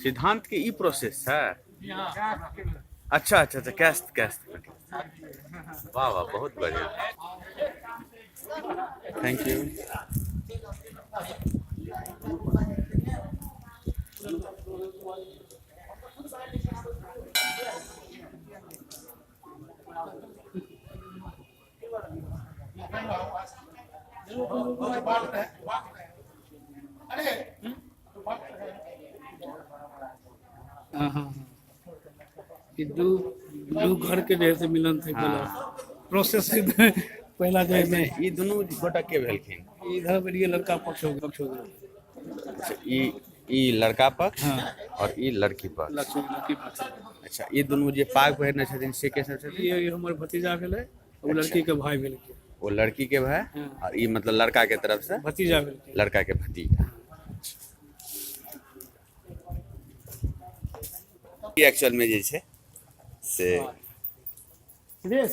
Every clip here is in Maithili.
सिद्धांत के ई प्रोसेस है। अच्छा अच्छा अच्छा, कैस्ट कैस्ट, वाह वाह, बहुत बढ़िया, thank you. हाँ हाँ, ई दू दू घर के जे है से मिलन थे पहला प्रोसेस पहला जे है ई दुनू गोटा के भेलखिन? इधर भेलिए लड़का पक्ष हो पक्ष हो गेल। अच्छा, ई ई लड़का पक्ष हाँ। और ई लड़की पक्ष। लड़की लड़की पक्ष। अच्छा, ई दुनू जे पाग पहिरने छथिन से के सब छथिन? ई हमर भतीजा भेलै, ओ लड़की के भाई भेलखिन। ओ लड़की के भाई हाँ। और ई मतलब लड़का के तरफ से भतीजा भेलखिन। लड़का के भतीजा। ई एक्चुअल में जे छै से जी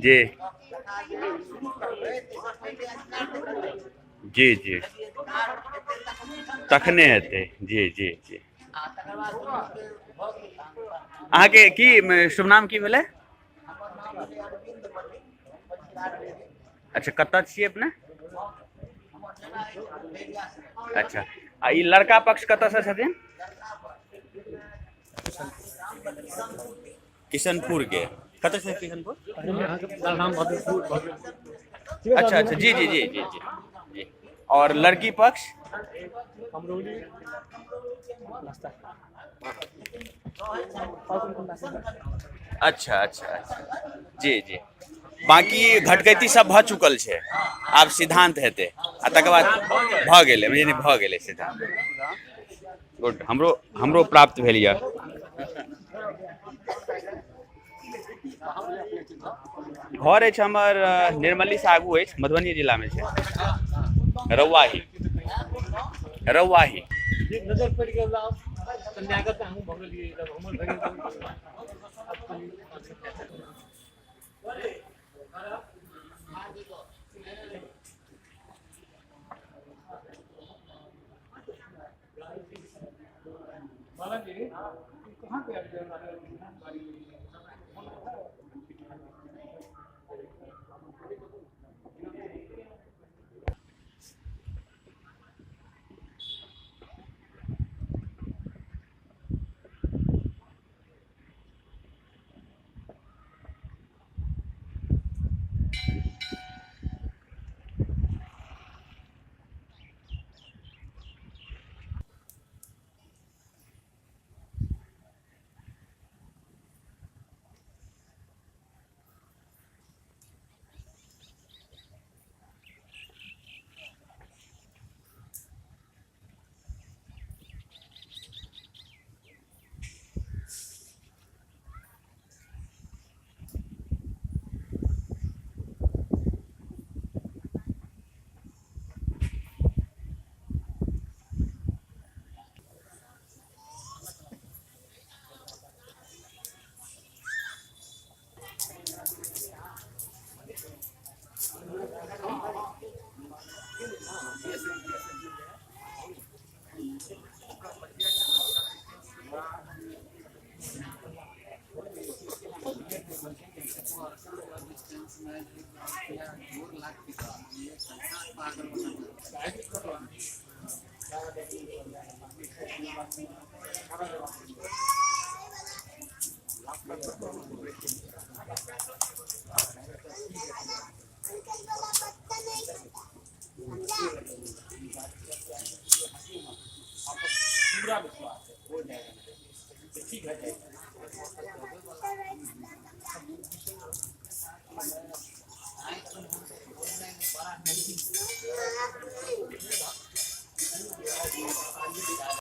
जी जी जी तखने हेतै। जी जी जी। अहाँके की शुभ नाम की भेलै? अच्छा, कतऽ छियै अपने? अच्छा, आ ई लड़का पक्ष कतऽसँ छथिन? किशनपुर के। कतऽ छै किशनपुर? अच्छा अच्छा, जी जी जी जी जी जी। और लड़की पक्ष? अच्छा अच्छा अच्छा, जी जी। बाकी घटकैती सब भऽ चुकल छै, आब सिद्धांत हेतै आ तकर बाद भऽ गेलै, यानी भऽ गेलै सिद्धांत। गुड, हमरो हमरो प्राप्त भेल यऽ। घर अछि हमर निर्मली से आगू अछि, मधुबनी जिलामे छै, रौआही। रौआही। नजर पड़ि गेल कन्यागत हमहूँ भऽ गेलियै, हमर भऽ गेल। बालाजी कहाँ पे आबि गेल?